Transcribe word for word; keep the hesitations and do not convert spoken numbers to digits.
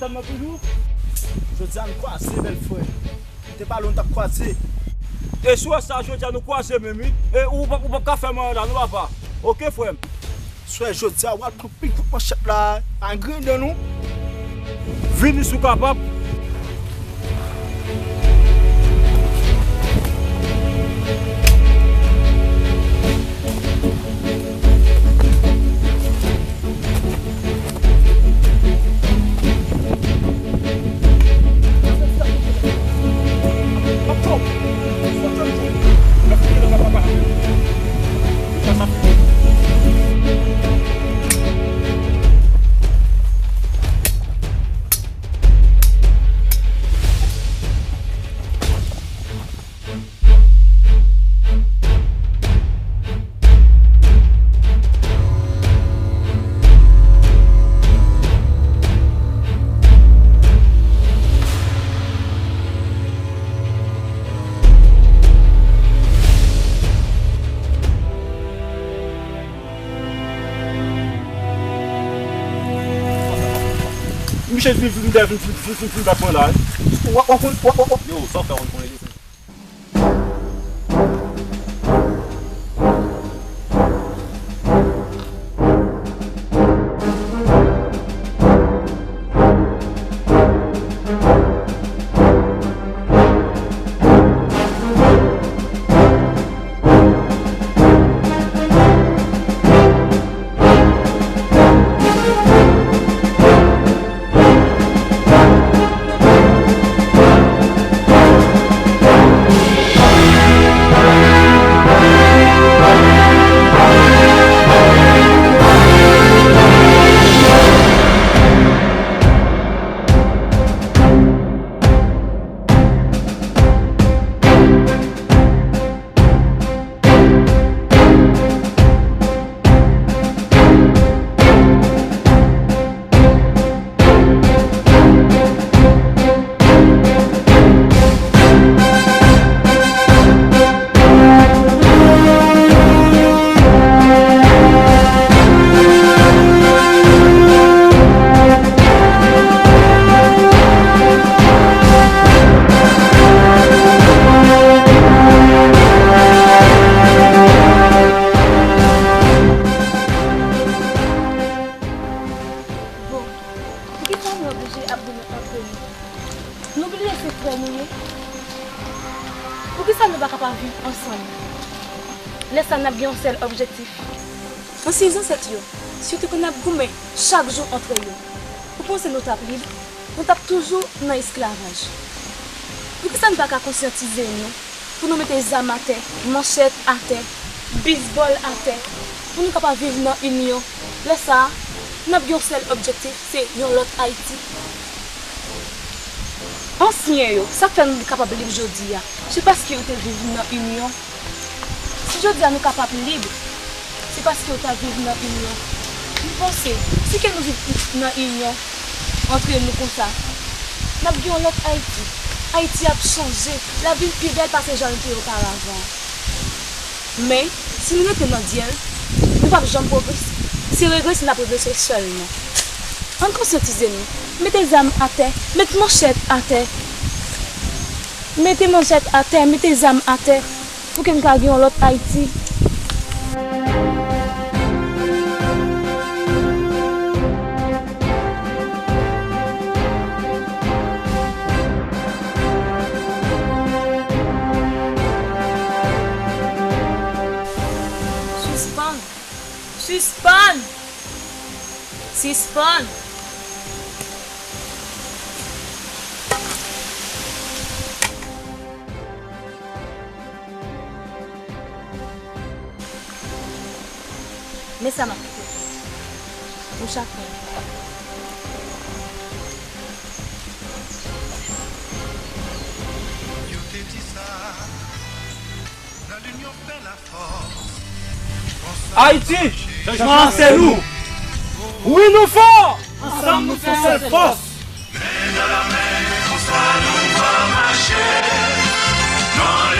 Tann mwen toujou. Jodi a nou kwaze, bèl frè. M te pale w nou t ap kwaze. E si w wè sa, jodi a nou kwaze menm, wi. E ou p ap, ou p ap ka fè m anyen la, non, papa. Oke, frè m. Frè, jodi a, w al pran pil kout manchèt la, pa griyen dan nou. Vini si w kapab. Misye vin, vin, vin, vin, vin, vin, vin bat mwen la, wi. Wa, wa, wa, wa, wa. Yo, sa w fè, w konn konnen li. Bon, poukisa nou oblije ap goumen antre nou? Nou bliye se frè nou ye? Poukisa nou pa kapab viv ansanm? Lè sa n ap gen yon sèl objektif. Ansyen zansèt yo, si yo te konn ap goumen chak jou antre yo, ou panse nou t ap lib? Nou t ap toujou nan esklavaj. Poukisa n pa ka konsyantize nou pou nou mete zam atè, manchèt atè, bizbòl atè, pou nou kapab viv nan inyon? Lè sa a, n ap gen yon sèl objektif, se yon lòt Ayiti. Ansyen yo, sa k fè nou kapab lib jodi a, se paske yo te viv nan inyon. Si jodi a nou kapab lib, se paske yo ta viv nan inyon. M panse, si ke nou viv nan inyon antre nou konsa, n ap gen yon lòt Ayiti. Ayiti ap chanje, l ap vin pi bèl pase jan l te ye oparavan. Men, si nou rete nan dyèl, nou p ap janm pwogrese. Se regrese n ap regrese sèlman. Ann konsyantize nou. Mete zam atè, met manchèt atè. Mete manchèt atè, mete zam atè. Pou ke n ka gen yon lòt Ayiti. Sispann! Sispann! Sispann! Men sa m ap kite pou chak moun. Yo te di sa, dans l'union fait la force. Ayiti, chanjman an se nou. Wi, nou fò! Ansanm nou fè sèl fòs. Men nan lamen, konsa nou va mache. Non,